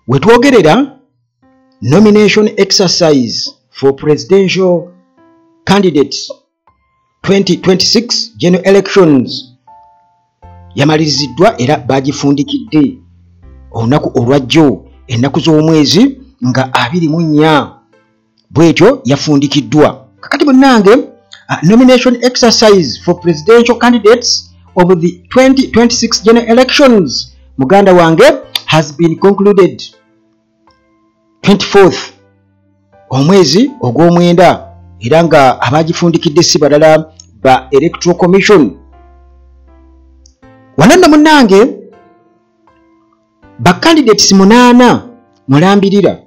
Wetwogerera, nomination exercise for presidential candidates 2026 general elections yamaliriziddwa era bagifundikidde olunaku olwajjo, ennaku z'omwezi nga 24, bwetyo yafundikiddwa. Kakati munnange, nomination exercise for presidential candidates of the 2026 general elections, muganda wange, has been concluded 24th omwezi ogw'omwenda, era nga abagifundikidde si balala ba Electoral Commission. Wano nno munnange, ba candidates 8 mulambirira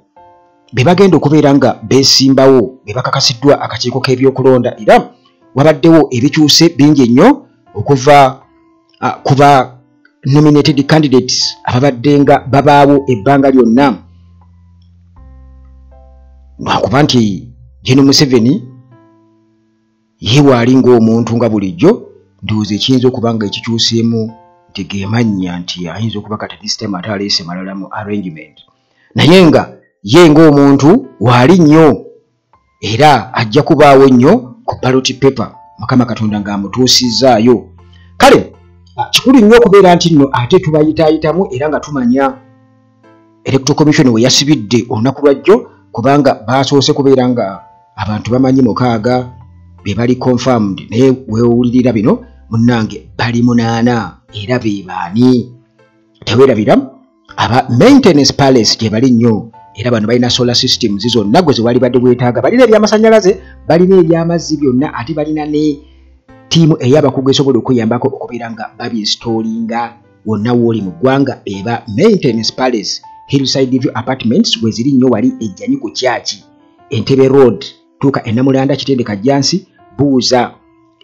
be bagenda okubeera nga beesimbawo, be bakakasiddwa akakiiko k'ebyokulonda, era wabaddewo ebikyuse bingi ennyo okuva ku ba nominated candidates ababadde nga babaawo ebbanga lyonna, lwakuba nti Gen Museveni ye waali ng'omuntu nga bulijjo. Ndowooza ekiyinza okuba nga ekikyuseemu nti gemannya nti ayinza okuba kati this time ate aleese malala mu arrangement, naye nga ye ng'omuntu waali nnyo era ajja kubaawo nnyo ku ballot paper, Mukama Katonda ng'amutuusizzaayo. Kale kikulu nnyo okubeera nti nno ate tubayitaayitamu era nga tumanya Electoral Commission we yasibidde olunaku lwajjo, kubanga basoose kubeera nga abantu bamanyi 6 be bali confirmed, naye weewulirira bino munnange bali 8 era be baani? Teweerabira aba Maintenance Palace gye bali nnyo, era bano balina solar systems zonna gwe zewali badde weetaaga, balina ebyamasanyalaze, balina ebyamazzi byonna, ate balina ne ttiimu ey'abakugu esobola okuyambako okubeera nga babinstallinga wonna wooli mu ggwanga. Eba Maintenance Palace, Hillside View Apartments we ziri nnyo wali ejjanyi ku kyaki Entebbe Road, tuuka Enamulanda Kitende Kajjansi, buuza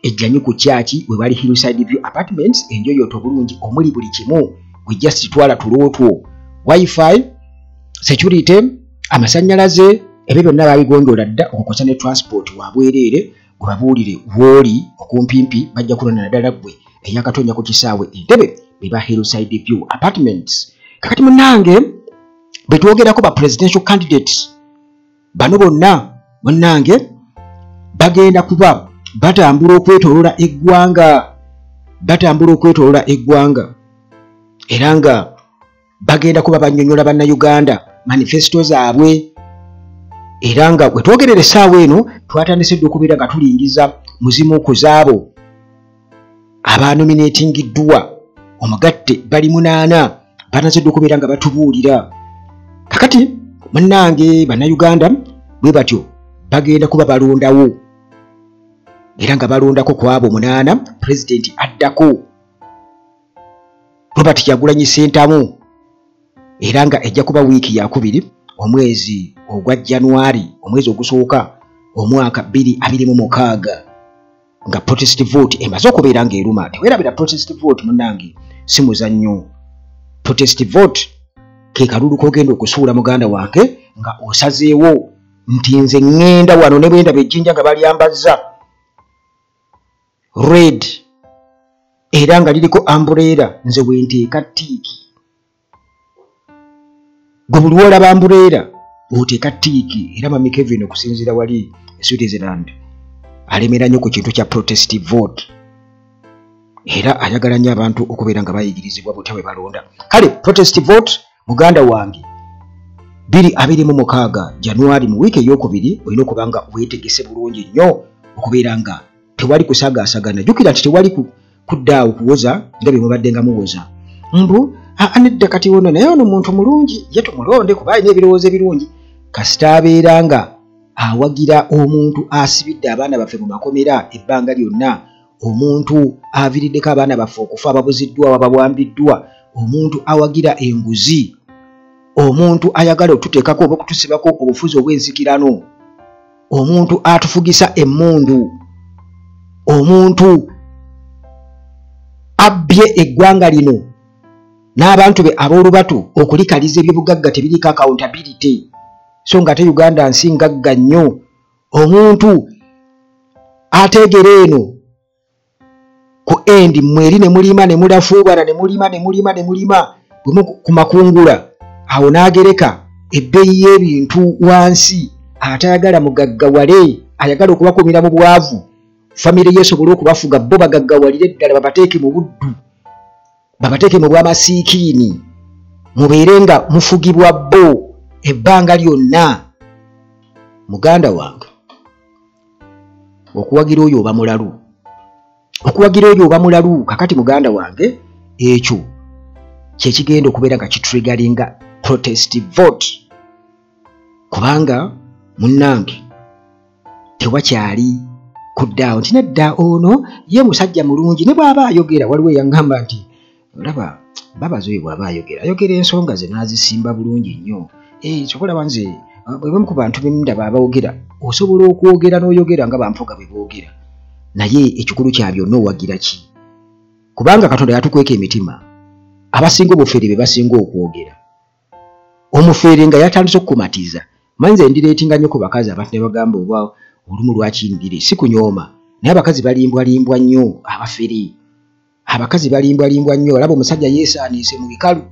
ejjanyi ku kyaki we bali Hillside View Apartments, enjoyooto obulungi omuli buli kimu, gwe just twala tulootwo, wifi, security, amasannyalaze, ebyo byonna babigonjoola dda, okukosa ne transport wabwereere. Gwe babuulire wooli okumpimpi, bajja kulonda, naddala ggwe eyakatonya ku kisaawe Entebbe, be ba Hillside View Apartments. Kakati munnange, bwe twogerako ba presidential candidates bano bonna munnange bagenda kuba batambula okwetoolola eggwanga, batambula okwetoolola eggwanga, era nga bagenda kuba bannyonnyola Bannayuganda manifesto zaabwe. Era nga bwe twogerera essaawa eno, twatandise dda okubeera nga tulingiza muzimu ku zaabo abanominatingiddwa omugatte bali 8, batandise dda okubeera nga batubuulira. Kakati munnange, Bannayuganda bwe batyo bagenda kuba balondawo, era nga balondako ku abo 8 pulezidenti addako Robert Kyagulanyi Ssentamu, era nga ejja kuba wiiki yakubiri omwezi ogwa Januari, omwezi ogusooka omwaka 2026, nga protest vote emaze okubeera ng'eruma. Teweerabira protest vote munnange si muzannyo. Protest vote ke kalulu k'ogenda okusuula, muganda wange, nga osazeewo nti nze ŋŋenda wano ne bwe ndaba ejjinja nga balyambazza red era nga liriko umbrella, nze wenteeka tick. Gwe buli wolaba umbrella oteeka tick. Era Mami Kevin okusinziira wali e Switzerland alemera nnyo ku kintu kya protest vote, era ayagala nnyo abantu okubeera nga bayigirizibwa butya bwe balonda. Kale protest vote, muganda wange, 2026 Januari mu wiiki eyokubiri, olina okuba nga weetegese bulungi nnyo okubeera nga tewali kusagaasagana. Jjukira nti tewali kuddaawo kuwoza nga bye mubadde nga muwoza mbu aa nedda, kati ono naye ono muntu mulungi, ye tumulonde kuba alina ebirowoozo ebirungi. Kasita abeera nga awagira omuntu asibidde abaana baffe mu makomera ebbanga lyonna, omuntu aviiriddeko abaana baffe okufa, ababuziddwa, abawambiddwa, omuntu awagira enguzi, omuntu ayagala otuteekako oba okutusibako obufuzi obw'ensikirano, omuntu atufugisa emmundu, omuntu abbye eggwanga lino n'abantu be ab'olubatu okulikaliza ebyobugagga tebiriiko accountability, so nga ate Uganda nsi ngagga nnyo, omuntu ateegera eno ku endi mmwe eri ne mulima ne mulafuubana ne mulima ne mulima ne mulima ku makungula. Awo n'agereka ebbeeyi y'ebintu wansi, atayagala mugaggawale, ayagala okubakumira mu bwavu, famire ye esobole okubafuga, bo bagaggawalire ddala, babateeke mu buddu, babateeke mu bwamasiikiini, mubeere nga mufugibwa bo ebbanga lyonna. Muganda wange, okuwagira oyo oba mulalu, okuwagira oyo oba mulalu. Kakati muganda wange, ekyo kyekigenda okubeera nga kitriggeringa protest vote, kubanga munnange tewakyali kuddaawo nti nedda ono ye musajja mulungi ne bw'aba ayogera. Waliwo eyaŋŋamba nti olaba Mbabazi oyo bw'aba ayogera, ayogera ensonga ze n'azisimba bulungi nnyo. Sobola nze bwe ku bantu bemundaba abaogera, osobola okwogera n'oyogera nga bampuga bwe boogera, naye ekikulu kya byonna owagira ki? Kubanga Katonda yatukweka emitima. Abasinga obufere be basinga okwogera. Omufere nga yatandise okukumatiza, manze ndireetinga nnyo ku bakazi. Abantu ne bagamba oba olumu lwaki ndire, si kunyooma, naye abakazi balimbwalimbwa nnyo. Abafere abakazi balimbwalimbwa nnyo. Olaba omusajja yeesaaniise mu bikalu,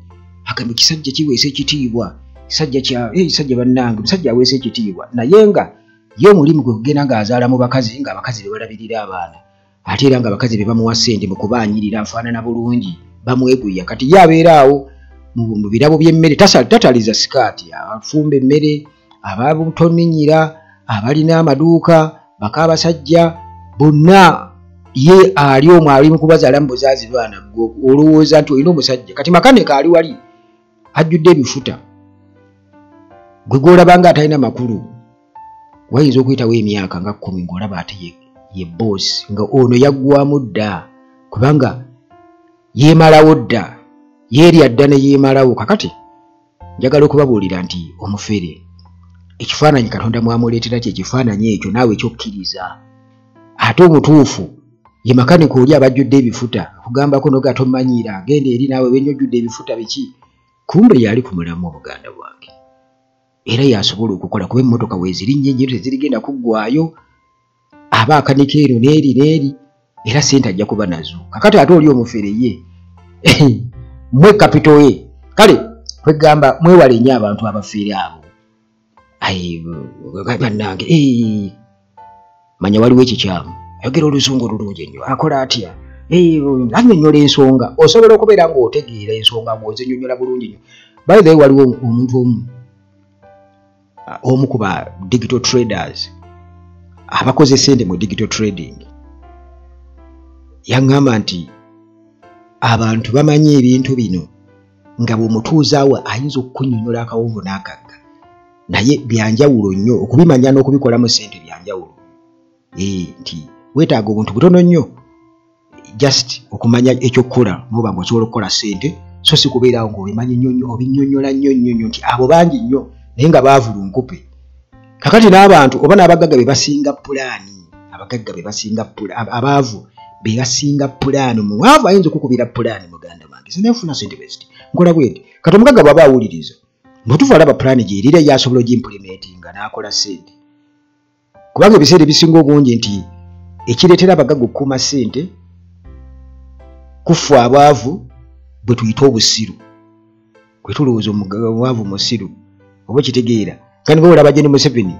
agamba kisajja kiweesa ekitiibwa, kisajja kya kisajja bannange, omusajja aweesa ekitiibwa, naye nga ye omulimu gwe kugenda ng'azaala mu bakazi, ng'abakazi be balabirira abaana, ate era ng'abakazi be bamuwa ssente mu kubaanyirira nfaanana bulungi, bamweguya. Kati ye abeera awo mu birabo by'emmere, tataliza sikaati, afumba emmere, abatominyira, abalina amaduuka, bakaabasajja bonna, ye ali omwo ali mu kubazaala mu buzaazi baana. Olowooza nti olina omusajja, kati makanika ali wali ajjudde ebifuta, gwe gw'olaba nga atalina makulu. Wayinza okuyitawo emyaka nga 10 ng'olaba ate ye boss, nga ono yaggwamu dda, kubanga yeemalawo dda, yeerya dda ne yeemalawo. Kakati njagala okubabuulira nti omufere ekifaananyi Katonda mwamuleetera kye kifaananyi ekyo naawe kyokkiriza, ate omutuufu ye makanika oli abajjudde ebifuta, akugambako noga tomanyiira, genda eri naawe wenyo ojjudde ebifuta biki, kumbe yali ku mulamu obuganda bwange, era yasobola okukola kuba emmotoka weezirinnye nnyo tezirigenda kuggwaayo, aba akanika eno n'eri n'eri, era ssente ajja kuba nazo. Kakati ate oli omufere ye mwe kapito ye. Kale kwegamba mwewale nnyo abantu abafere abo. Ayi bannange, manya waliwo ekikyamu, ayogera oluzungu olulungi ennyo, akola atya, annyonnyola ensonga, osobola okubeera ng'otegeera ensonga ng'ozinnyonnyola bulungi nnyo. By the way, waliwo omuntu omu ku ba digital traders abakoze ssente mu digital trading, yaŋŋamba nti abantu bamanyi ebintu bino nga bw'omutuuzaawo ayinza okukunnyonnyola akawonvu n'akagga, naye byanjawulo nnyo okubimanya n'okubikolamu ssente byanjawulo. Nti weetaaga obuntu butono nnyo just okumanya ekyokukola n'oba ng'osobola okukola ssente, so si kubeerawo ng'obimanyi nnyo nnyo, obinnyonnyola nnyo nnyo nnyo nti abo bangi nnyo naye nga baavulunkupe. Kakati n'abantu oba n'abagagga be basinga pulaani, abagagga be basinga abaavu be basinga pulaani. Omwavu ayinza okukubira pulaani, muganda wange sinefuna ssente bwe ziti, nkola bwe nti. Kati omugagga bw'aba awuliriza mutuufu alaba pulaani gyerira, ye asobola ogiimplementinga n'akola ssente, kubanga ebiseera ebisinga obungi nti ekireetera abagagga okukuuma ssente kufa abaavu bwe tuyita obusiru, kwe tulowooza omwavu musiru, oba okitegeera. Kandi nga olaba Gen Museveni,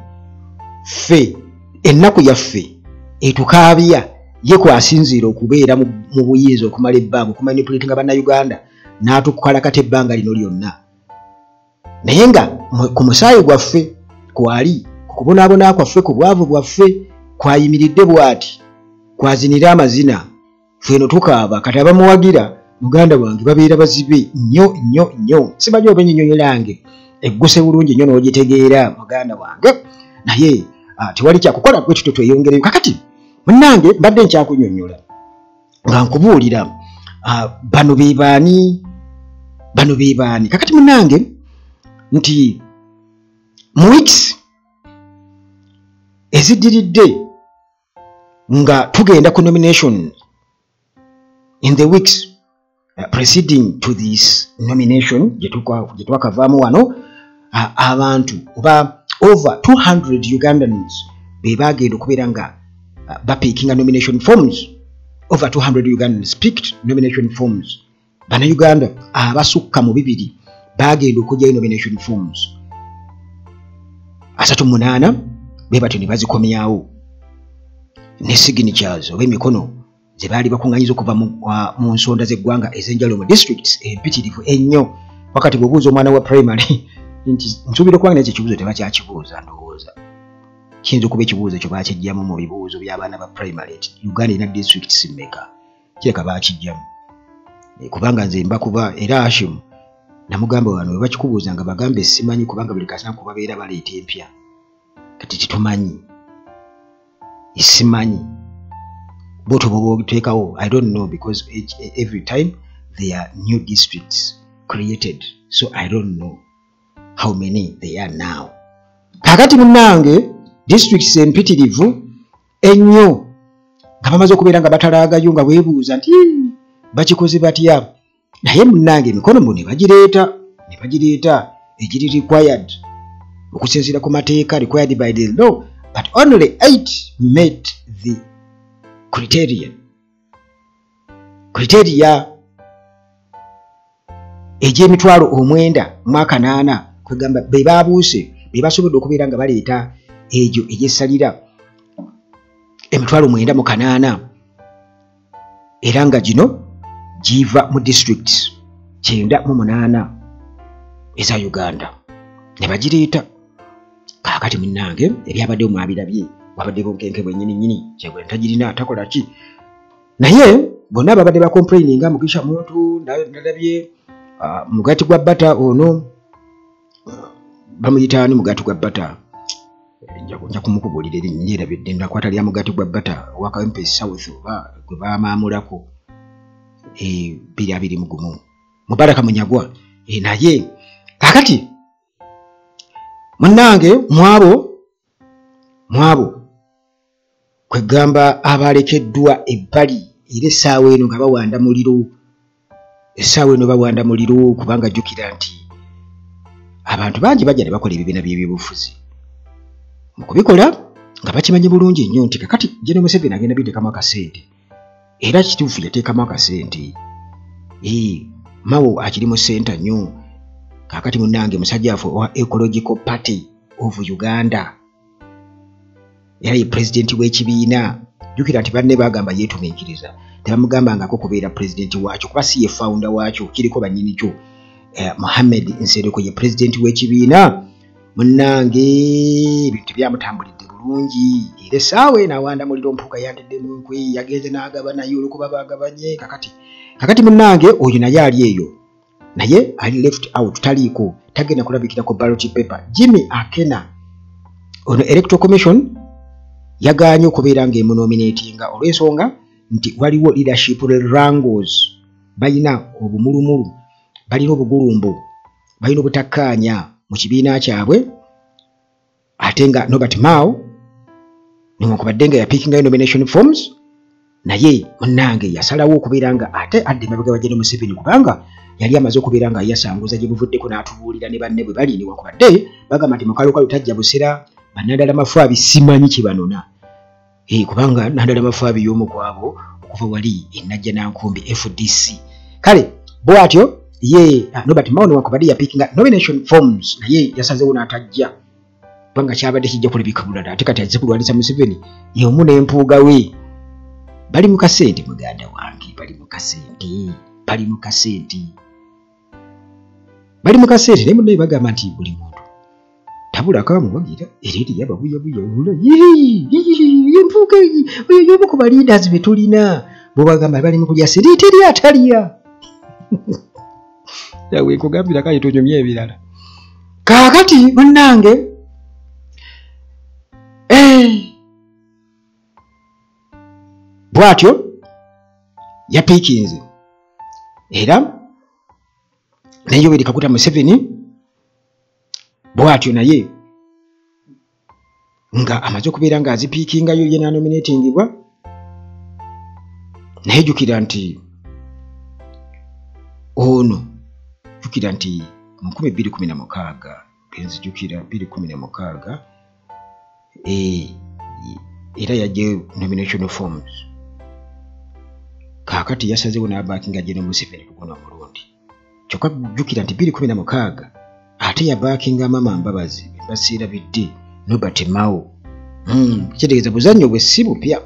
ffe ennaku yaffe etukaabya, ye kwasinziira okubeera mu buyinza okumala ebbanga, okumanipulatinga Bannayuganda n'atukalakata ebbanga lino lyonna, naye nga ku musaayi gwaffe kwali, ku kubonaabona kwaffe, ku bwavu bwaffe kwayimiridde bw'ati, kwazinira amazina, ffe eno tukaaba. Kati abamuwagira muganda wange babeera bazibe nnyo nnyo nnyo. Simanyi oba ennyonnyola yange egguse bulungi nnyo n'ogitegeera muganda wange, naye tewali kyakukola, bwe tutyo tweyongereyo. Kakati munnange mbadde nkyakunnyonnyola nga nkubuulira bano be baani, bano be baani. Kakati munnange nti mu weeks eziddiridde nga tugenda ku nomination, in the weeks preceding to this nomination gye twakavaamu wano, abantu oba over 200 Ugandans be bagenda okubeera nga bapickinga nomination forms. Over 200 Ugandans picked nomination forms. Bannayuganda abasukka mu 2 Bagenda okujjayo nomination forms 38 bwe batyo ne bazikomyawo ne signatures oba emikono ze baali bakuŋŋaanyiza okuva mu nsonda z'eggwanga ez'enjawulo mu districts empitirivu ennyo. Wakati bw'obuuza omwana wa primary nti nsuubira okuba nga nekyo ekibuuzo tebakyakibuuza, ndowooza kiyinza okuba ekibuuzo ekyo baakijjamu mu bibuuzo by'abaana ba primary nti Uganda erina districts mmeka, kireka baakijjamu. Kubanga nze mbakuba era Hashim namugamba wano bwe bakikubuuza nga bagambe simanyi, kubanga buli kaseera kubabeera baleeta empya, kati tetumanyi, simanyi bw'otyo bw'oba oteekawo. I don't know because every time there are new districts created, so I don't know how many they are now. Kakati munnange districts empitirivu ennyo nga bamaze okubeera nga batalaagayo nga weebuuza nti bakikoze batya, naye munnange emikono mbu ne bagireeta egiri required okusinziira ku mateeka, required by the law, but only 8 met the criteria egy'emitwalo 98 kwegamba be babuuse be basobodde okubeera nga baleeta egyo egyessalira 98,000 era nga gino giva mu districts 98 eza Uganda ne bagireeta. Kaakati munnange ebyabaddewo mwabirabye, wabadde bunkenke bwennyini nnyini, kyegwe ntagirina takola ki, naye bonna babadde bacomplaininga Mugisha Muntu nalabye mugati gwa bata ono bamuyita ani, mugati gwa bata nja kumukubuulira erinnya erabidde, nakwata lya mugati gwa bata owa Kawempe South oba gwe baamaamulako 2021 Mubaraka Munyagwa. Naye kaakati munnange mwabo kwegamba abalekeddwa ebbali era essaawa eno nga bawanda muliro, essaawa eno bawanda muliro, kubanga jjukira nti abantu bangi bajja ne bakola ebibiina by'ebyobufuzi mu kubikola nga bakimanyi bulungi nnyo nti kakati General Museveni agenda biteekamu akasente, era kituufu yateekamu akasente. Mao akiri mu ssente nnyo. Kaakati munnange musajja waffe owa Ecological Party of Uganda era ye pulezidenti w'ekibiina, jjukira nti banne bagamba yeetumiikiriza, tebamugambangako kubeera pulezidenti waakyo kuba si ye founder waakyo, kiriko bannyini kyo. Mohammed Nsereko ye pulezidenti w'ekibiina. Munnange ebintu byamutambulidde bulungi era essaawa eno awanda muliro, mpuuga yandidde mu nkwe, yagenze n'agabanayo olw'okuba baagabanye. Kakati munnange oyo naye ali eyo, naye ali left out, taliiko, tagenda kulabikira ku ballot paper. Jimmy Akena ono Electoral Commission yagaanye okubeera ng'emunominatinga olw'ensonga nti waliwo leadership wrangles, balina obumulumulu, balina obugulumbu, balina obutakkaanya mu kibiina kyabwe, ate nga Norbert Mao newankubadde nga yapiikingayo nomination forms, naye munnange yasalawo okubeera nga ate adda emabega wa General Museveni, kubanga yali amaze okubeera nga yasanguza gye buvuddeko n'atubuulira ne banne bwe bali, newankubadde bagamba nti Mukalukalu tajja busera, bannandala Mafaabi simanyi kye banona, kubanga Nandala Mafaabi y'omu ku abo okuva wali e Najjanankumbi FDC. Kale bw'atyo ye Norbert Mao newankubadde yapiikinga nomination forms, naye yasazeewo n'atajja kubanga kyabadde kijja kulabika bulala, ate kati azze kulwanyisa Museveni y'omu n'empuuga we. Bali mu kasente muganda wange, bali mu kasente, bali mu kasente, bali mu kasente. Naye munnaye bagamba nti buli muntu tabulako amuwagira, era eriyo ababuyabuya empuuga oyo y'omu ku baleaders be tulina, bw'obagamba bali mu kulya sente, teri atalya. Yawe nkugambira kale tonyumya ebirala. Kaakati munnange bw'atyo yapiikinze era ne Yoweri Kaguta Museveni bw'atyo naye nga amaze okubeera ng'azipiikingayo ye n'anominatingibwa, naye jjukira nti ono jjukira nti mu 2016 benzijjukira 2016 era yaggyeyo nomination forms. Kaakati yasazeewo n'abaakinga General Museveni ku guno omulundi. Kyokka jjukira nti 2016 ate yabaakinga Mama Mbabazi basiirabidde Norbert Mao. Kitegeeza buzannyo bwe si bupya,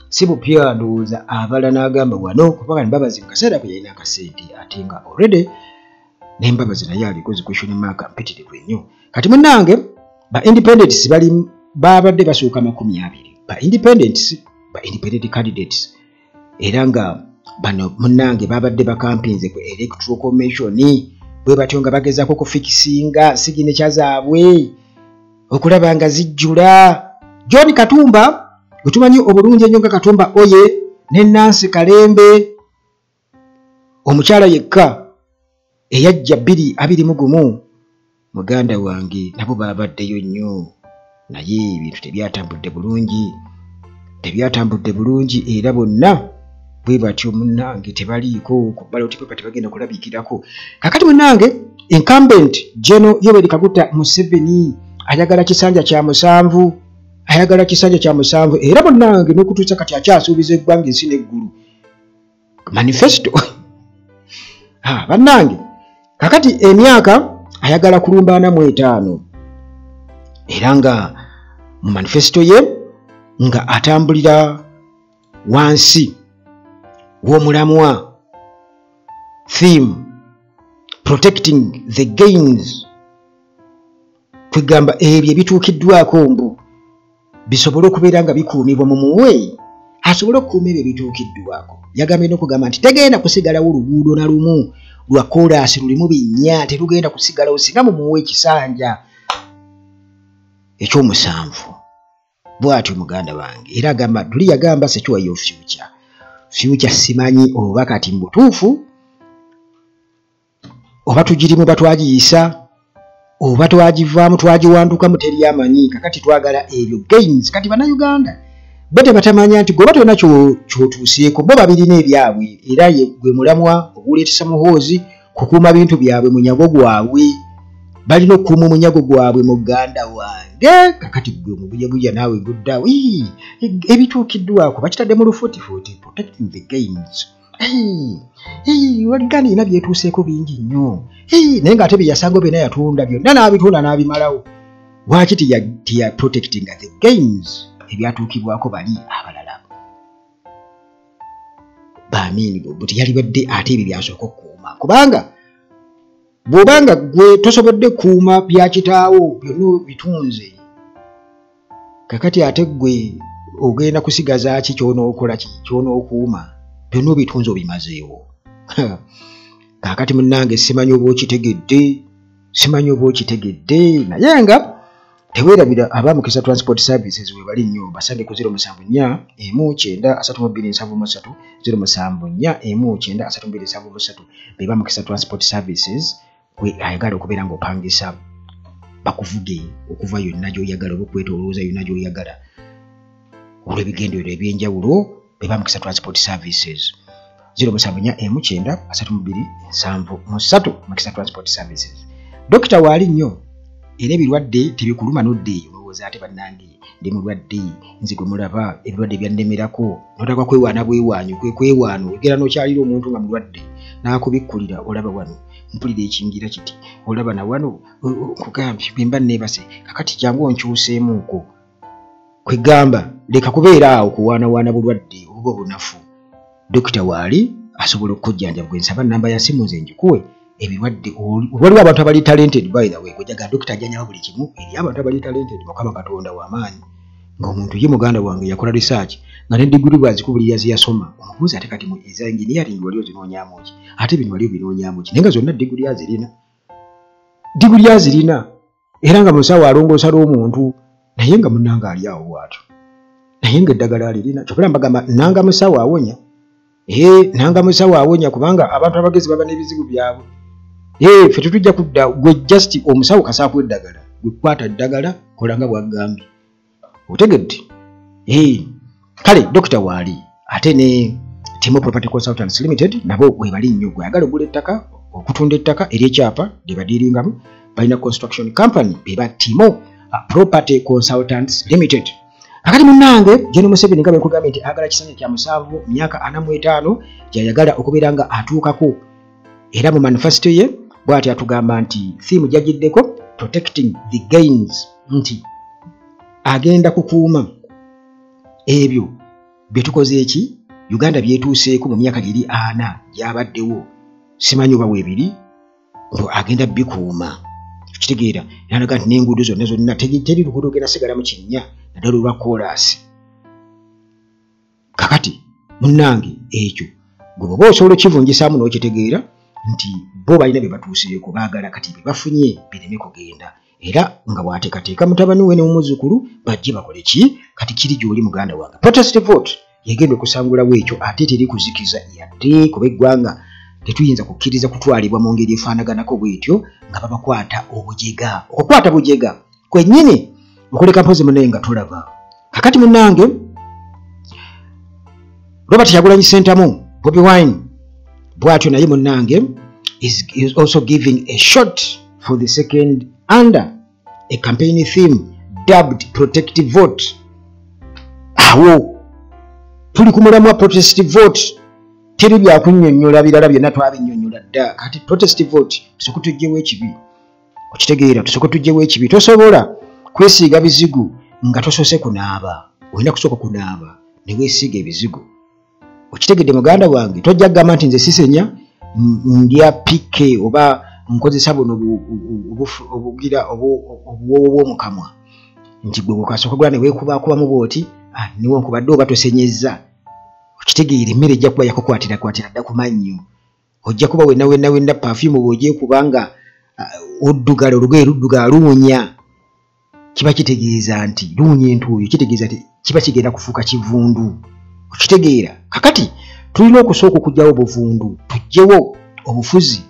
si bupya. Ndowooza abala n'agamba wano kubanga Mbabazi mu kaseera ako yalina akasente, ate nga already ne Mbabazi naye aliko zi question mark mpitirivu ennyo. Kati munnange ba independents bali babadde basuuka 20, ba independents, ba independent candidates, era nga bano munnange babadde bakampinze ku Electoral Commission bwe batyo nga bagezaako kufikisinga signature zaabwe okulaba nga zijjula. John Katumba gwe tumanyi obulungi ennyo nga Katumba Oye ne Nancy Kalembe, omukyala yekka eyajja 2021, muganda wange, nabo babaddeyo nnyo, naye ebintu tebyatambudde bulungi, tebyatambudde bulungi, era bonna bwe batyo munnange tebaliiko ku ballot paper, tebagenda kulabikirako. Kakati munnange incumbent General Yoweri Kaguta Museveni ayagala kisanja kya 7, ayagala kisanja kya 7, era munnange n'okutuusa kati akyasuubiza eggwanga ensi n'eggulu manifesto. Bannange kakati emyaka ayagala kulumba 45, era nga mu manifesto ye nga atambulira wansi w'omulamwa theme protecting the gains, kwegamba ebyo ebituukiddwako mbu bisobole okubeera nga bikuumibwa mu muwe asobole okukuuma ebyo ebituukiddwako. Yagambye n'okugamba nti tegenda kusigalawo oluguudo na lumu lwa koolaasi lulimu binnya, terugenda kusigalawo singa mumuwe ekisanja ekyomusanvu. Bw'atyo muganda wange, era agamba tuli yagamba secure your future. Future simanyi oba kati mu butuufu oba tugirimu batwagiyisa oba twagivaamu twagiwandukamu, teri amanyi. Kakati twagala ebyo gains. Kati bannayuganda bo tebatamanya nti gwe tolina ky'otuuseeko, bo babirina ebyabwe, era gwe mulamwa oguleetesa Muhoozi kukuuma bintu byabwe, munyago gwabwe, balina okukuuma omunyago gwabwe muganda wange. Kakati gwe omubuyabuya naawe guddawo ebituukiddwako bakitadde mu lufuutifuuti, protecting the gains. Uganda erina byetuuseeko bingi nnyo, naye ng'ate bye yasanga byonna yatunda byonna n'abitunda n'abimalawo. Lwaki teya protecting the gains ebyatuukibwako bali abalala baamiini bo teyalibadde ate ebyo byasooka okukuuma, kubanga bw'obanga gwe tosobodde kukuuma bya kitaawo byonna bitunze, kakati ate gwe ogenda kusigaza ki ky'onookola ki ky'onookuuma byonna obitunze obimazeewo. Kaakati munnange simanyi oba okitegedde, simanyi oba okitegedde, naye nga teweerabira aba Mukisa Transport Services we bali nnyo, basange ku 074 1 9 32 73, 074 1 9 32 73, be ba Mukisa Transport Services. Gwe ayagala okubeera ng'opangisa bakuvuge okuva yonna gy'oyagala oba okwetoolooza yonna gy'oyagala olw'ebigendererwa eby'enjawulo, be ba Mukisa Transport Services 074 1 9 32 73, Mukisa Transport Services. Dokita waali nnyo, era ebirwadde tebikuluma n'odda eyo olowooza ate bannange ndi mulwadde, nze gwe mulaba ebirwadde byannemerako, n'otaka kwewaana bwewaanyi kwewaana ogenda n'okyalira omuntu nga mulwadde n'akubikkulira, olaba wano mpulira ekingira kiti, olaba na wano nkugambye bwe mba neebase, kakati jangu onkyuseemuuko. Kwegamba leka kubeera awo kuwaanawaana bulwadde obuba obunafu. Dokita waali asobola okukujjanjaba. Gwe nsaba nnamba ya simu nze njikuwe. Ebirwadde waliwo abantu abali talented, by the way, gwejaga dokita ajjanjaba buli kimu, eri abantu abali talented. Mukama Katonda w'amaanyi, ng'omuntu ye muganda wange yakola research nga ne diguli bw'azikubulira ze yasoma, omubuuza ate kati eza engineering wali ozinoonyaamu ki, ate bino wali obinoonyaamu ki, naye nga zonna diguli azirina, diguli azirina, era nga musawo alongoosa l'omuntu, naye nga munnange ali awo bw'atyo, naye ng'eddagala alirina. Kyokka mbagamba nanga musawo awonya, nanga musawo awonya, kubanga abantu abagezi baba n'ebizibu byabwe. Ffe tetujja kudda gwe just omusawo kasaaku eddagala, gwe kwata eddagala kola nga bw'agambye, otegedde? Kale dokita waali ate ne Timo Property Consultants Limited nabo webali nnyo. Gwe ayagala ogula ettaka, okutunda ettaka ery'ekyapa lye badiiringamu, balina construction company be ba Timo Property Consultants Limited. Kakati munnange Gen Museveni nga bwe nkugambye nti ayagala kisanja kya 7, myaka 45 gy'ayagala okubeera nga atuukako. Era mu manifesto ye bw'ati atugamba nti theme gyagiddeko protecting the gains, nti agenda kukuuma ebyo bye tukoze eki Uganda byetuuseeko mu myaka giri 40 gy'abaddewo, simanyi oba weebiri, mbu agenda bikuuma. Okitegeera? N'alaga nti n'enguudo zonna zonna teri luguudo lugenda sigala mu kinnya, naddala olwa koolaasi. Kakati munnange ekyo gwe bw'oba osobola okivunjisaamu n'okitegeera nti bo balina bye batuuseeko, baagala kati bye bafunye bireme kugenda. Era nga bw'ateekateeka mutabani we ne muzzukulu bajje bakole ki? Kati kiri gy'oli muganda wange. Protest vote yegenda okusangulawo ekyo, ate teri kuzikiza yadde, kuba eggwanga tetuyinza kukkiriza kutwalibwa mu ngeri efaanaganako bw'etyo nga babakwata obujega. Okukwata bujega kwennyini okuleka mpozi munnaye nga tolaba. Kakati munnange Robert Kyagulanyi Ssentamu Bobi Wine bw'atyo naye munnange is also giving a shot for the second under a campaign theme dubbed protective vote. Awo tuli ku mulamwa protest vote, teri byakunnyonnyola birala byonna twabinnyonnyola dda. Kati protest vote tusooke tuggyewo ekibi, okitegeera? Tusooke tuggyewo ekibi. Tosobola kwesiiga bizigo nga tosoose kunaaba, olina kusooka kunaaba ne weesiiga ebizigo. Okitegedde muganda wange? Tojja kugamba nti nze sisenya, ndya pike oba nkozesa buno obugira obuwoowo bw'omukamwa, nti gwe bw'okasooka gula ne weekubaakubamu bw'oti newankubadde oba tosenyezza. Okitegeera? Emmere ejja kuba yakukwatirakwatira dda ku mannyo, ojja kuba wenna wenna wenna perfume bw'ogyekuba nga oddugala, olugoye luddugala luwunya, kiba kitegeeza nti luwunya entuuyo, kitegeeza nti kiba kigenda kufuuka kivundu. Okitegeera? Kakati tulina okusooka okuggyawo obuvundu, tuggyewo obufuzi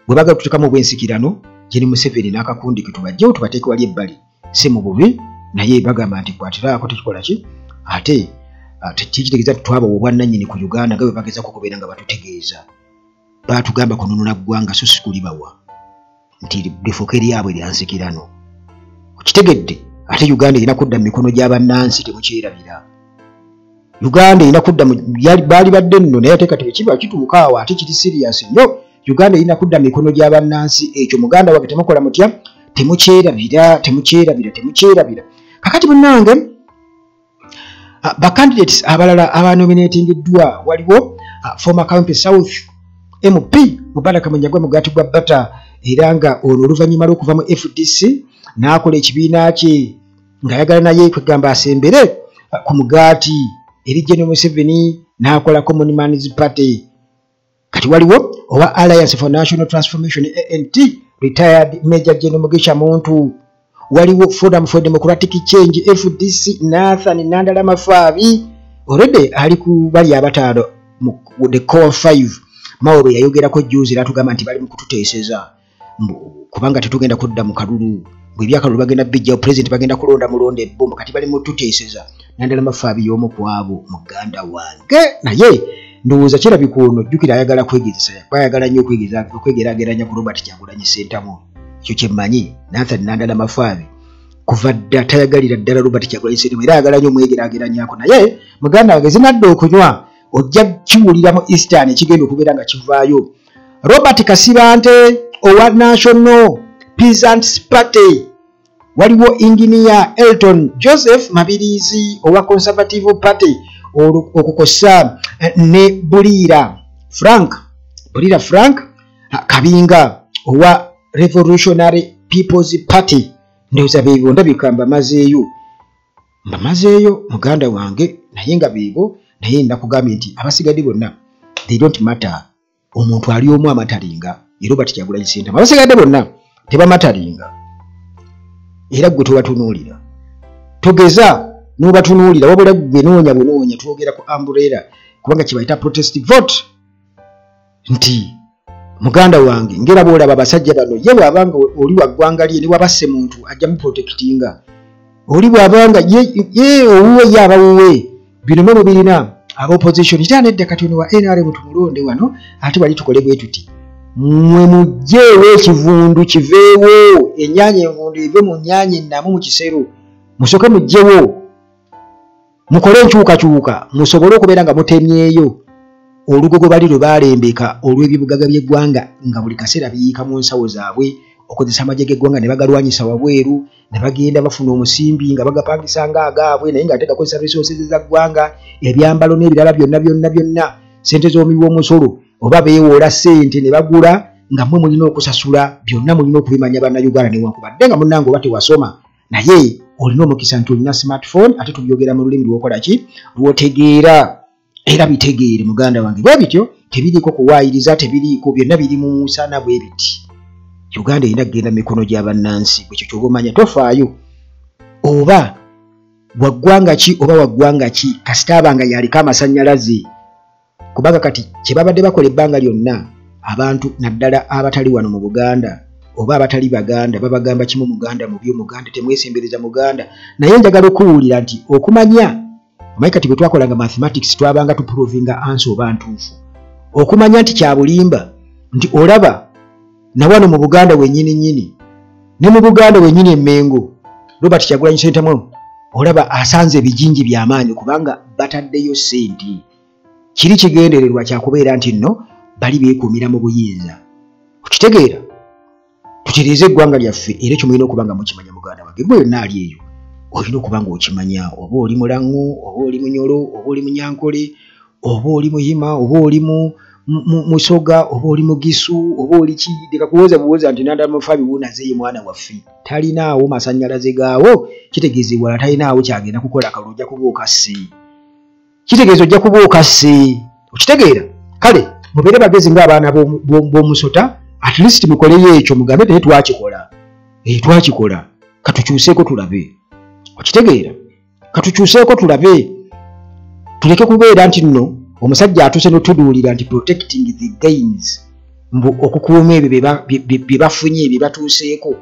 bwe baagala tuteekamu obw'ensikirano. Gen Museveni n'akakundi ke tubajjewo, tubateeke wali ebbali, si mu bubi, naye bagamba nti kwatiraako tekikola ki, ate tekitegeeza nti twabawa obwannannyini ku Uganda nga bwe bagezaako okubeera nga batutegeeza. Baatugamba kununula ggwanga so si kulibawa nti lifuuke lyabwe lya nsikirano. Okitegedde? Ate Uganda erina kudda mu mikono gy'abannansi, temukyerabira. Uganda erina kudda, baali badde nno, naye ate kati bwe kiba kituuka awo ate kiri serious nnyo. Uganda erina kudda mu mikono gy'abannansi. Ekyo muganda wange temukola mutya, temukyerabira, temukyerabira, temukyerabira. Kakati munnange ba candidates abalala abanominatingiddwa, waliwo former Kawempe South MP Mubaraka Munyagwa Mugaati gwa Bata, era nga ono oluvannyuma lw'okuva mu FDC n'akola ekibiina kye ng'ayagala naye kwegamba asembere ku mugaati eri Gen Museveni, n'akola Common Man's Party. Kati waliwo owa Alliance for National Transformation ANT, retired Major General Mugisha Muntu. Waliwo Forum for Democratic Change FDC, Nathan Nandala Mafabi, already ali ku bali abataano mu the core 5. Mauro yayogerako juzi n'atugamba nti bali mu kututeeseza kubanga tetugenda kudda mu kalulu, bwe ebyakalulu bagenda bijjawo, president bagenda kulonda mulonde ebbombo, kati bali mu kututeeseza. Nandala Mafabi y'omu ku abo, muganda wange, naye ndowooza kirabika ono jjukira ayagala kwegezesa, ayagala nnyo okwegeraageranya ku Robert Kyagulanyi Ssentamu. Ekyo kye mmanyi, Nathan Nandala Mafabi kuva dda tayagalira ddala Robert Kyagulanyi Ssentamu, era ayagala nnyo omwegeraageranyako. Naye muganda wange zinadda okunywa ojja kiwulira mu Eastern ekigenda okubeera nga kivaayo. Robert Kasibante owa National Peasants Party. Waliwo Engineer Elton Joseph Mabirizi owa Conservative Party, okukosa ne Buliira Frank, Buliira Frank Kabinga owa Revolutionary People's Party. Ndowooza beebo ndabika mbamazeeyo, mbamazeeyo muganda wange, naye nga beebo. Naye nakugambye nti abasigadde bonna they don't matter. Omuntu ali omu amatalinga ye Robert Kyagulanyi Ssentamu, abasigadde bonna tebamatalinga. Era ggwe tobatunuulira, togeza n'obatunuulira, wabula ggwe noonya bunoonya. Twogera ku umbrella kubanga kibayita protest vote, nti muganda wange ngera bw'olaba abasajja bano, ye bw'abanga oli wa ggwanga lye ne bw'abasse muntu ajja muprotectinga, oli bw'abanga ye owuwe ye abawuwe. Bino mwe mubirina aba opposition kita nedda, kati ono wa NRM tumulonde wano ate wali tukole bwe tuti. Mmwe muggyeewo ekivundu kiveewo, ennyaanya envundu eve mu nnyaanya ennamu mu kisero, musooke muggyewo, mukole enkyukakyuka musobole okubeera nga mutemyeyo. Olugogo bali lwe balembeka olw'ebibugaga by'eggwanga nga buli kaseera biyiika mu nsawo zaabwe, okozesa amagye g'eggwanga ne bagalwanyisa wabweru, ne bagenda bafuna omusimbi nga bagapangisa ng'agaabwe, naye ng'ate gakozesa resources za ggwanga, ebyambalo n'ebirala byonna byonna byonna, ssente z'omuwi w'omusolo, oba beewola ssente ne bagula nga mmwe mulina okusasula. Byonna mulina okubimanya Bannayuganda, newankubadde nga munnange oba tewasoma, naye olina omukisa nti olina smartphone, ate tubyogera mu lulimi lw'okola ki, lw'otegeera. Era bitegeere muganda wange, bwe bityo tebiriiko kuwaayiriza, tebiriiko, byonna biri mu musana bwe biti. Uganda erina kugenda mu mikono gya bannansi. Ekyo ky'oba omanya, tofaayo oba waggwanga ki oba waggwanga ki, kasita aba nga yaliko amasannyalaze. Kubanga kati kye babadde bakola ebbanga lyonna, abantu naddala abatali wano mu Buganda oba abatali Baganda babagamba kimu: Muganda mubi, Omuganda temwesembereza Muganda. Naye njagala okuwulira nti okumanya, omanyi kati bwe twakolanga mathematics twabanga tuprovinga answer oba ntuufu, okumanya nti kya bulimba, nti olaba na wano mu Buganda wennyini nnyini, ne mu Buganda wennyini Emmengo, Robert Kyagulanyi Ssentamu olaba asanze ebijinji by'amaanyi kubanga bataddeyo ssente. Kiri kigendererwa kyakubeera nti nno bali beekuumira mu buyinza. Okitegeera? Tutereeze eggwanga lyaffe, era ekyo mulina okuba nga mukimanya muganda wange. Gwe yonna ali eyo olina okuba nga okimanya, oba oli Mulangu, oba oli Munyolo, oba oli Munyankole, oba oli Muhima, oba oli Musoga, oba oli Mugisu, oba oli ki, leka kuwoza buwoza nti Nandala Mafabi wuunazeeyo mwana waffe talinaawo masannyalaze gaawo, kitegeeza ewala talinaawo kyagenda kukola, akalulu ojja kuba okasse, kitegeeza ojja kuba okasse. Okitegeera? Kale mubeere bagezi ng'abaana b'omusota, at least mukoleyo ekyo, mugambe naye twakikola, twakikola, katukyuseeko tulabe. Okitegeera? Katukyuseeko tulabe, tuleke kubeera nti nno omusajja atuuse n'otuduulira nti protecting the gains, mbu okukuuma ebyo bye bafunye, bye batuuseeko,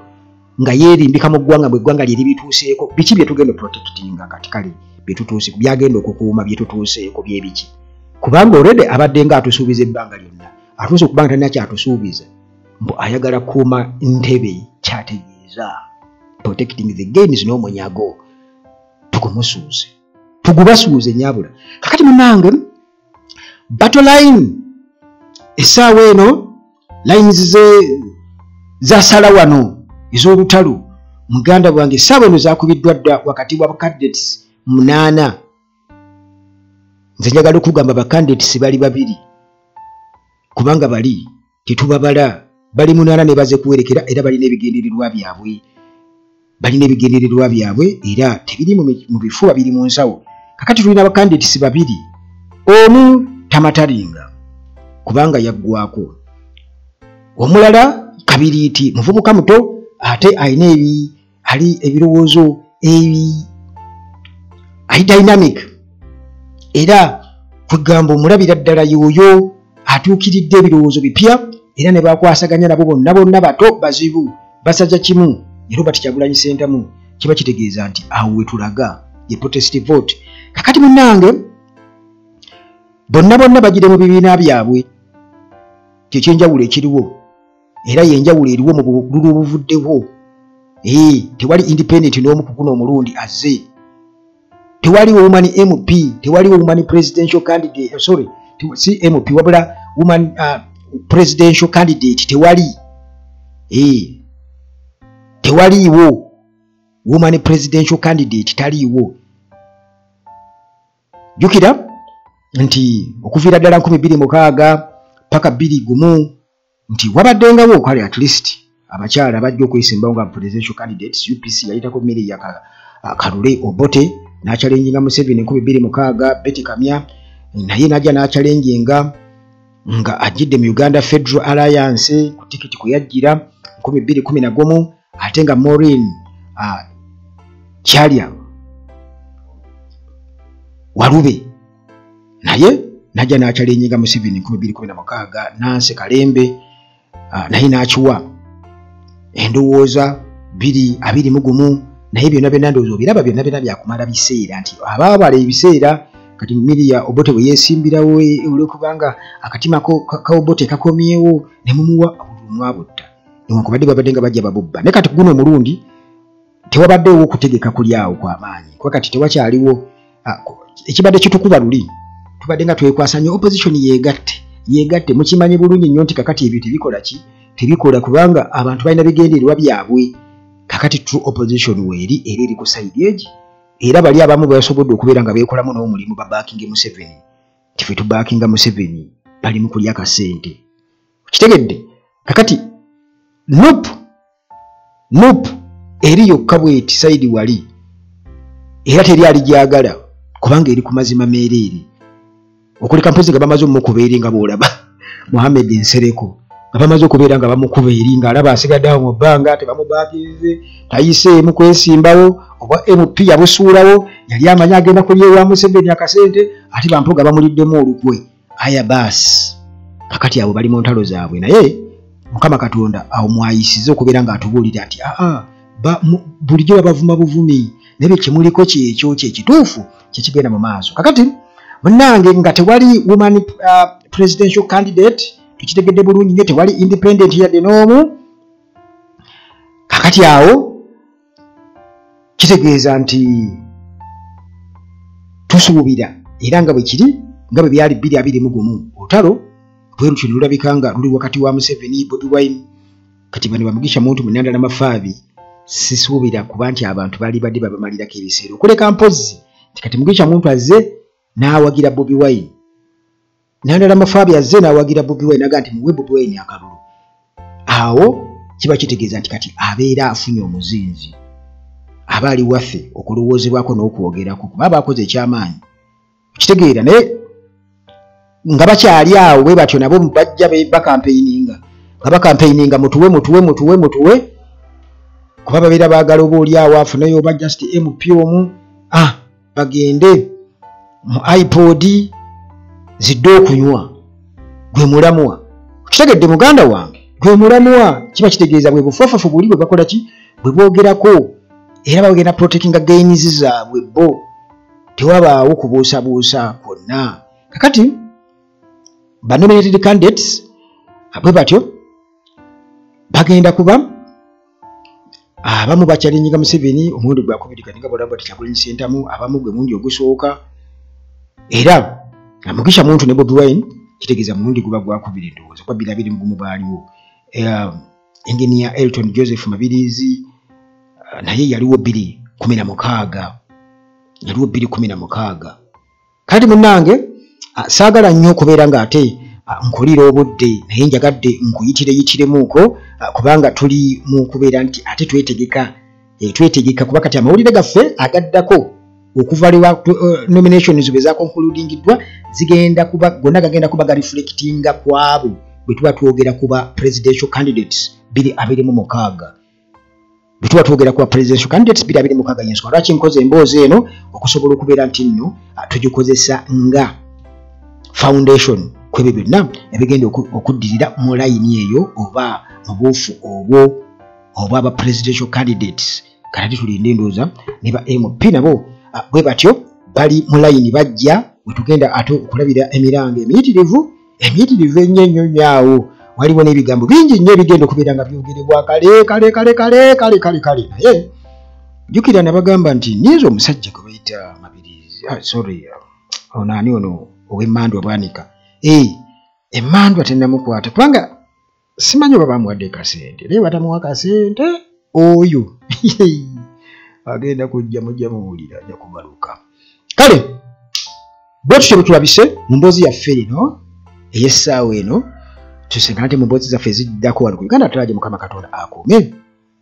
nga yeerimbika mu ggwanga, bwe eggwanga lye libituuseeko. Biki bye tugenda protectinga kati? Kale bye tutuuse, byagenda okukuuma bye tutuuseeko bye biki? Kubanga already abadde nga atusuubiza ebbanga lyonna, atuuse okubanga talina kyatusuubiza, mbu ayagala kukuuma ntebe. Kyategeeza protecting the gains n'omunyago tugumusuuze, tugubasuuze nyabula. Kakati munnange, battle line essaawa eno, lines ze zasala wano ez'olutalo muganda bwange, essaawa eno zakubiddwa dda wakati wa candidates 8. Nze njagala okugamba ba candidates bali babiri, kubanga bali tetubabala, bali 8 ne baze kuwerekera, era balina ebigendererwa byabwe, balina ebigendererwa byabwe, era tebiri mu bifuba, biri mu nsawo. Kakati tulina ba candidates babiri, omu tamataringa kubanga yaggwako, omulala Kabiriiti muvubuka muto, ate alina ali ebirowoozo ali dynamic, era kwegamba omulabira ddala yoyo atuukiridde ebirowoozo bipya, era ne bakwasaganya nabo bonna bonna bato bazibu basajja kimu. Ye Robert Kyagulanyi Ssentamu, kiba kitegeeza nti awo we tulaga ye protest vote. Kakati munnange, bonna bonna bagire mu bibiina byabwe, kyekyenjawulo ekiriwo, era yenjawulo eriwo mu bululu obuvuddewo. Tewali independent n'omu ku guno omulundi azze, tewali woman MP, tewali woman presidential candidate, sorry, si MP wabula woman presidential candidate, tewali, tewaliiwo woman presidential candidate, taliiwo. Jjukira nti okuviira ddala 2006 paka 2001 nti wabaddengawo kale at least abakyala bajja okwesimbawo nga presidential candidates. UPC yayitako Milly Kalule Obote n'achallenginga Museveni 2006, Betty Kamya naye n'ajja n'achallenginga nga ajjidde mu Uganda Federal Alliance ku tikiti kwe yajjira 2011, ate nga Maureen Kyalya Walube naye najja n'achallenginga Museveni 2016, Nancy Kalembe naye n'akiwa endowooza 2021. Naye byonna byonna ndowooza obiraba, byonna byonna byakumala biseera, nti abaabala ebiseera. Kati Milly Obote bwe yeesimbirawo olwokubanga akatima ka Obote kakomyewo, ne mumuwa obululu mwabutta, newankubadde babadde nga bajja babubba. Naye kati guno omulundi tewabaddewo okutegeka kuli awo kw'amaanyi, kuba kati tewakyaliwo ekibadde kitukuba luli. Tubadde nga twekwasa nnyo opposition yeegatte. Mukimanyi bulungi nnyo nti kakati ebyo tebikola ki, tebikola, kubanga abantu balina bigendererwa byabwe. Kakati true opposition weeri, era eri ku side egi, era bali abamu basobodde okubeera nga beekolamu n'omulimu babackinge Museveni, nti ffe tubackinga Museveni, bali mu kulya kasente. Okitegedde? Kakati NUP eri yokka bweti side wali, era teri aligyagala kubanga eri ku mazima meereere, okuleka mpozi nga bamaze omukuba eri, nga bw'olaba Muhammed Nsereko nga bamaze okubeera nga bamukuba eri, ng'alaba asigadde awo mu bbanga, tebamubackinze, tayiseemu kwesimbawo, obwa MP yabusuulawo, yali amanyi agenda kulya ewa Museveni akasente, ate bampoga bamuliddemu olukwe. Aya baasi, kakati abo bali mu ntalo zaabwe, naye Mukama Katonda awo mwayisize okubeera ng'atubuulira nti aa bulijjo babavuma buvumi, naye kyemuliko kyekyo kyekituufu kyekigenda mu maaso. Kakati munnange, nga tewali woman presidential candidate, tukitegedde bulungi nnyo, tewali independent yadde n'omu. Kakati awo kitegeeza nti tusuubira, era nga bwe kiri, nga bwe byali 2021, olutalo bwe lutyo ne lulabika nga luli wakati wa Museveni, Bobi Wine. Kati bano bamugisha Muntu, Munandala Mafaabi, sisuubira kuba nti abantu baali badde babamalirako ebiseera, okuleka mpozzi nti kati Mugisha Muntu azze n'awagira Bobi Wine, Nandala Mafaabi azze n'awagira Bobi Wine, naga nti muwe Bobi Wine akalulu. Awo kiba kitegeeza nti kati abeera afunye omuzinzi aba ali waffe okulowoozebwako n'okwogerako, kuba aba akoze ekyamaanyi. Okitegeera? Naye nga bakyali awo bwe batyo, nabo bajja bacampaigninga, nga bacampaigninga mutuwe, mutuwe, mutuwe, mutuwe, kuba babeera baagala oba oli awo afuneyo oba just MP omu, bagende mu iPod zidde okunywa. Gwe mulamwa, okitegedde muganda wange? Gwe mulamwa. Kiba kitegeeza bwe bufafafu buli bwe bakola ki, bwe boogerako, era bagenda protectinga gains zaabwe bo, tewabaawo kubuusabuusa kwonna. Kakati ba nominated candidates bwe batyo bagenda kuba abamu bachallenginga Museveni omulundi gwakubiri, kati nga bw'olaba Kyagulanyi Ssentamu, abamu gwe mulundi ogusooka, era Mugisha Muntu ne Bobi Wine kitegeeza mulundi guba gwakubiri, ndowooza kuba 2021 baaliwo. Engineer Elton Joseph Mabirizi naye yaliwo 2016, yaliwo 2016. Kati munnange, saagala nnyo okubeera ng'ate nkulira obudde, naye njagadde nkuyitire yitiremuuko, kubanga tuli mu kubeera nti ate twetegeka, twetegeka, kuba kati amawulire gaffe agaddako okuva lwa nominations bwe zaconcludingiddwa zigenda kuba gonna gagenda kuba gareflectinga ku abo bwe tuba twogera kuba presidential candidates 2026. Bwe tuba twogera kuba presidential candidates 2026, yensonga lwaki nkoze emboozi eno, okusobola okubeera nti nno tugikozesa nga foundation kwebyo byonna ebigenda okuddirira mu layini eyo oba mu buufu obwo obwa ba presidential candidates. Kati tulinde, endowooza ne ba MP nabo bwe batyo bali mu layini, bajja bwe tugenda ate okulabira emiranga emiyitirivu, emiyitirivu ennyo ennyo nnyo. Awo waliwo n'ebigambo bingi nnyo ebigenda okubeera nga byogerebwa kale kale kale kale kale kale kale. Naye jjukira nabagamba nti ninza omusajja gwe bayita Mabirizi, sorry, ono ani, ono ow'emmandwa Bwanika. Emmandwa tennamukwata, kubanga simanyi oba bamuwadde kasente, naye batamuwa kasente oyo agenda kujja, mujja muwulira, ajja kubaluka. Kale bwe tutyo bwe tulabise mu mboozi yaffe eno ey'essaawa eno. Tusengana ate mu mboozi zaffe eziddako wano ku Uganda Tulaje. Mukama Katonda akuume.